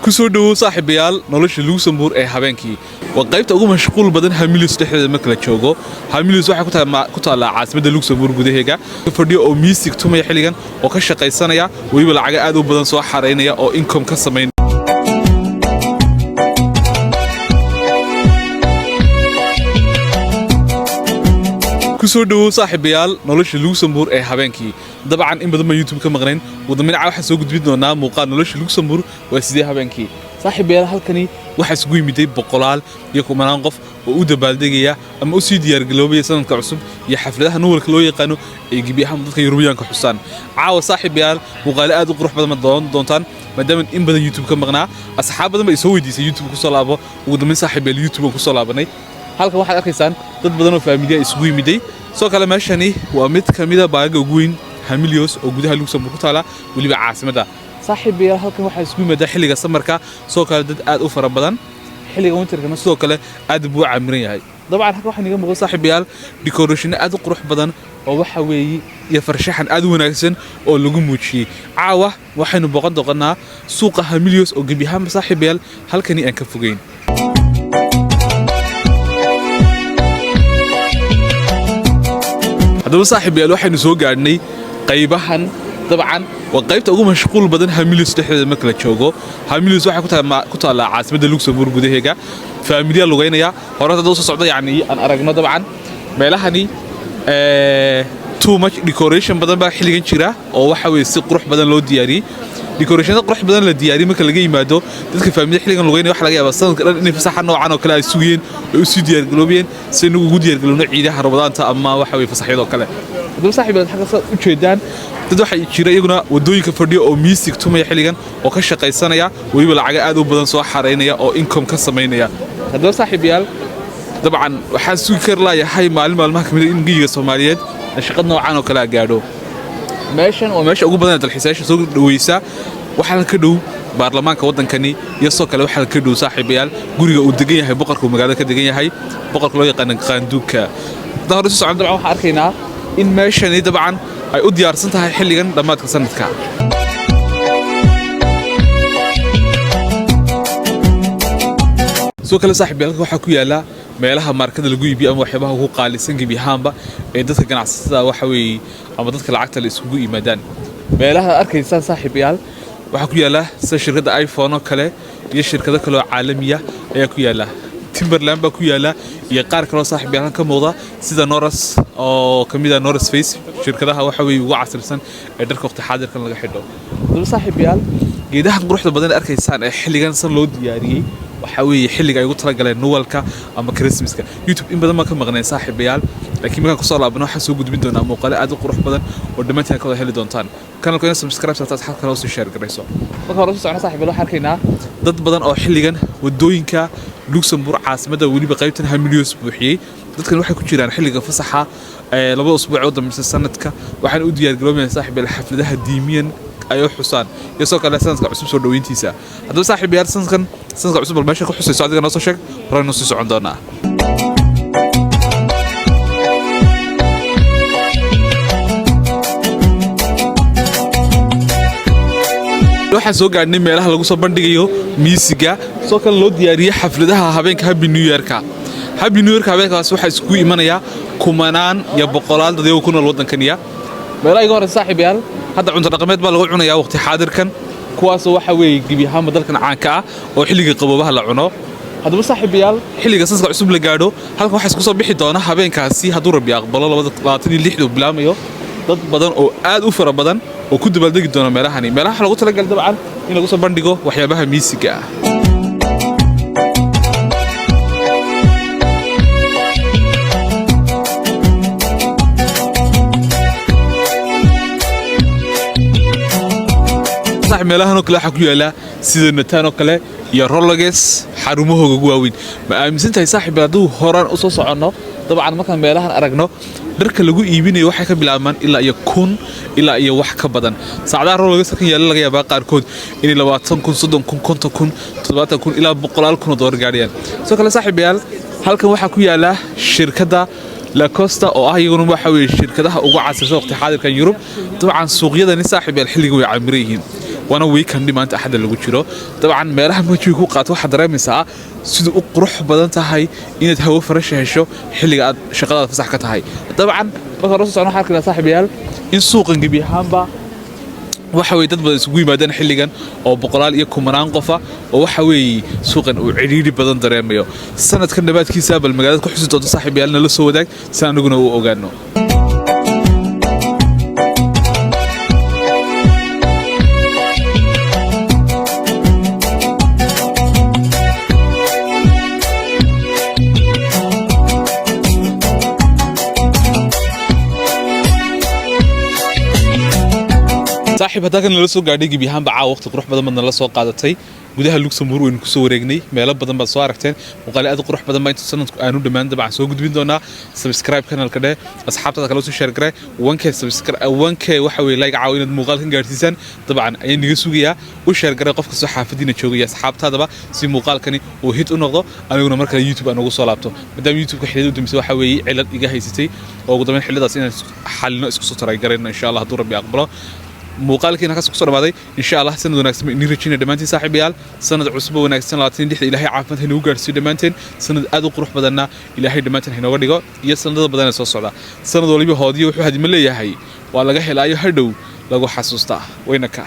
Kusoo dhowow, saaxiibayaal, nolosha Luxembourg ee habeenkii. Waa qaybta ugu mashquul badan Hamilius dhexdeeda marka la joogo. Hamilius waxay ku taallaa caasimadda Luxembourg gudaheega. Fadhiyo oo miisig tumaya xilligan oo ka shaqaysanaya, weliba lacaga aad u badan soo xaraynaya oo income ka samayn. Kusoo dhowow, saaxiibayaal, nolosha Luxembourg ee habeenkii. Dabcan in badan baan YouTube ka maqnayn. Wadamina waxaan soo gudbin doonaa muuqaal nolosha Luxembourg waa sidee habeenkii. Saaxiibayaal, halkani waxaa isugu yimiday boqolaal iyo kumanaan qof oo u dabaaldegaya ama u sii diyaargaroobaya sanadka cusub iyo xafladaha Noelka loo yaqaano ee gebi ahaan dadka Yurubiyaanka xusaan. Caawa, saaxiibayaal, muuqaalo aad u qurux badan ma doonan doontaan, maadaama in badan YouTube ka maqnaa. Asxaab badan ba ay soo weydiisay YouTube kusoo laabo. Ugu dambeyn, saaxiibayaal, YouTube aan kusoo laabanay. Halkan waxaad arkaysaan dad badan oo faamiliya isugu yimiday. Sidoo kale meeshani waa mid ka mida baagaga ugu weyn Hamilios oo gudaha Luxembourg ku taala, weliba caasimadda. Saaxiibayaal, halkan waxaa isugu yimaadaa xilliga summerka sidoo kale dad aad u fara badan, xilliga winterkana sidoo kale aad buu u camiran yahay. Dabcan halkan waxaa inaga muuqda, saaxiibayaal, decoration aad u qurux badan oo waxa weeye iyo farshaxan aad u wanaagsan oo lagu muujiyey. Caawa waxaynu booqan doonaa suuqa Hamilios oo gebi ahaanba, saaxiibayaal, halkani aan ka fogeyn. Haddaba, saaxiibayaal, waxaynu soo gaadhnay qaybahan. Dabcan waa qaybta ugu mashquul badan Hamilius dhexdeeda marka la joogo. Hamilius waxay ku taallaa caasimadda Luxembourg gudaheega. Faamiliya lugaynaya hore hadda soo socda, yacni aan aragno. Dabcan meelahani too much decoration badan baa xilligan jira oo waxa weeye si qurux badan loo diyaariyey. Decorationada qurux badan la diyaariyey marka laga yimaado, dadka faamilya xilligan lugaynaya waxa laga yaabaa sanadka dhan inay fasaxa noocan oo kale ay sugayeen ay u sii diyaargaroobiyeen, si inagu ugu diyaargarowno ciidaha Ramadaanta ama waxa weye fasaxyadoo kale. Haddaba, saaxiibayaal, xagga saad u jeedaan dad waxay jira iyaguna wadooyinka fadhiyo oo miisig tumaya xilligan oo ka shaqaysanaya, weliba lacaga aad u badan soo xaraynaya oo income ka samaynaya. Haddaba, saaxiibayaal, dabcan waxaan sugi kari laayahay maalin maalmaha kamid in geyiga Soomaaliyeed shaqad noocan oo kale a gaadho. Meeshan waa meesha ugu badan ee dalxiisayaasha soo dhaweysa. Waxaa ka dhow baarlamaanka waddankani iyo sidoo kale waxaa ka dhow, saaxiibayaal, guriga uu degan yahay boqorka uu magaalada ka degan yahay, boqorka loo yaqaano qaanduugka. Haddaan hore soo socon, dabcan waxaan arkaynaa in meeshani dabcan ay u diyaarsan tahay xilligan dhammaadka sanadka. Sidoo kale, saaxiibayaal, waxaa ku yaala meelaha maarkada lagu iibiyo ama waxyaabaha ugu qaalisan gebi ahaanba ee dadka ganacsatada waxa weeye ama dadka lacagta la isugu yimaadaan. Meelaha aad arkaysaan, saaxiibayaal, waxaa ku yaala sida shirkadda iPhone oo kale iyo shirkado kale oo caalamiya ayaa ku yaala. Timberland baa ku yaala iyo qaar kaloo, saaxiibayaal, ka muuqda sida North oo ka mid ah North Face, shirkadaha waxa weeye ugu casrisan ee dharka waqti xaadirkan laga xidho. Haddaba, saaxiibayaal, geedahan quruxda badan ee arkaysaan ee xilligan san loo diyaariyey waxaa weeye xilliga ay ugu talagaleen Noelka ama Christmaska. YouTube in badan baan ka maqnay, saaxiibayaal, laakiin markaan kusoo laabano waxaan soo gudbin doonaa muuqaale aad u qurux badan oo dhammaantiin ka wada heli doontaan. Kanalka ina subscribe sarta, asxaabta kale usii share garayso. Marka hore soo socona, saaxiibayaal, waxaan arkaynaa dad badan oo xilligan wadooyinka Luxembourg caasimadda, weliba qaybtan Hamilios, buuxiyey. Dadkan waxay ku jiraan xilliga fasaxa ee 2 usbuuc oo dambaysa sanadka, waxaan u diyaargaroobayaan, saaxiibayaal, xafladaha diimiyan ay u xusaan iyo sidoo kale sanadka cusub soo dhoweyntiisa. Haddaba, saaxiibayaal, sanadkan sanadka cusub bal meesha ku xusayso adiga noo soo sheeg. Horey noo sii socon doonaa. Waxaan soo gaadhnay meelaha lagu soo bandhigayo miisiga, sidoo kale loo diyaariyey xafladaha habeenka Happy New Yearka. Happy New Yearka habeenkaas waxaa iskugu imanaya kumanaan iyo boqolaal dad iyago ku nool waddankaniya. Meelaha iga horeysa, saaxiibayaal, hadda cunto dhaqameed baa lagu cunayaa waqti xaadirkan, kuwaasoo waxa weeye gebi ahaanba dalkan caanka ah oo xilliga qaboobaha la cuno. Haddaba, saaxiibayaal, xilliga sanadka cusub la gaadho halkan waxaa isku soo bixi doona habeenkaasi, hadduu Rabbi aqbalo, 26 uu bilaamayo, dad badan oo aad u fara badan oo ku dabaaldegi doona meelahani. Meelaha waxaa lagu talagalay dabcan in lagu soo bandhigo waxyaabaha miisiga ah. Saaxiib, meelahan oo kale waxaa ku yaala sida Natan oo kale iyo Rolex xarumahooga ugu waaweyn. Ma aaminsan tahay, saaxiib, hadduu horaan u soo soconno? Dabcan markaan meelahan aragno dharka lagu iibinayo waxay ka bilaabmaan ilaa iyo 1000 ilaa iyo wax ka badan. Saacadaha Rolex kan yaalla laga yaabaa qaarkood inay 20,000, 30,000, 50,000, 70,000 ilaa boqolaal kun oo doolar gaadhayaan. Sidoo kale, saaxiibayaal, halkan waxaa ku yaala shirkadda Lacoste oo ah iyaguna waxa weeye shirkadaha ugu casirsan waqti xaadirkan Yurub. Dabcan suuqyadani, saaxiibayaal, xilligan way camiran yihiin. Waana weekend maanta, Axadda lagu jiro. Dabcan meelaha marka jawiga ku qaato, waxaad dareemaysaa siduu u qurux badan tahay inaad hawo fresh hesho xilliga aad shaqadaada fasax ka tahay. Dabcan marka hore soo socon, waxaa arkaynaa, saaxiibayaal, in suuqan gebi ahaanba waxa weye dad badan isugu yimaadaan xilligan, oo boqolaal iyo kumanaan qofa, oo waxa weeye suuqan uu cidhiidhi badan dareemayo. Sanadkan dhammaadkiisa bal magaalada ku xusi doonto, saaxiibayaal, nala soo wadaag si anaguna u ogaano. Saaxiib, haddaa kan nala soo gaadhay, gebi ahaanba caawa waqti qurux badan baad nala soo qaadatay. Gudaha Luxembourg waynu kusoo wareegnay, meelo badan baad soo aragteen, muuqaale aad u qurux badan baa inta sanadku aanu dhammaan dabcan soo gudbin doonaa. Subscribe kanalka dheh, asxaabtada kale usoo share garee. 1K subscribe, 1K waxa weeye like caawa inaad muuqaalkan gaarsiisaan dabcan ayaan niga sugayaa. U share garee qof kastoo xaafadiina joogaya, asxaabtaadaba, si muuqaalkani uu hit u noqdo, aniguna mar kale YouTube aan ugu soo laabto, maadaama YouTube-ka xilliyada u dambeysay waxa weeye cilad iga haysatay, oo ugu dambeyn xilladaas inaan xalino isku soo taragarayno, insha Allah, hadduu Rabbi aqbalo. Muuqaalkiina kaas kusoo dhamaaday. Insha Allah sanad wanaagsan ba inii rajinaya dhammaantiin, saaxiibayaal. Sanad cusub oo wanaagsan, 26-da, Ilaahay caafimaad haynagu gaarsiiyo dhammaanteen. Sanad aad u qurux badanna Ilaahay dhammaanteen haynooga dhigo, iyo sanadada badan ee soo socda. Sanad waliba hoodiyo wuxuu hadima leeyahay, waa laga helaayo hadhow lagu xasuustaa wayna ka.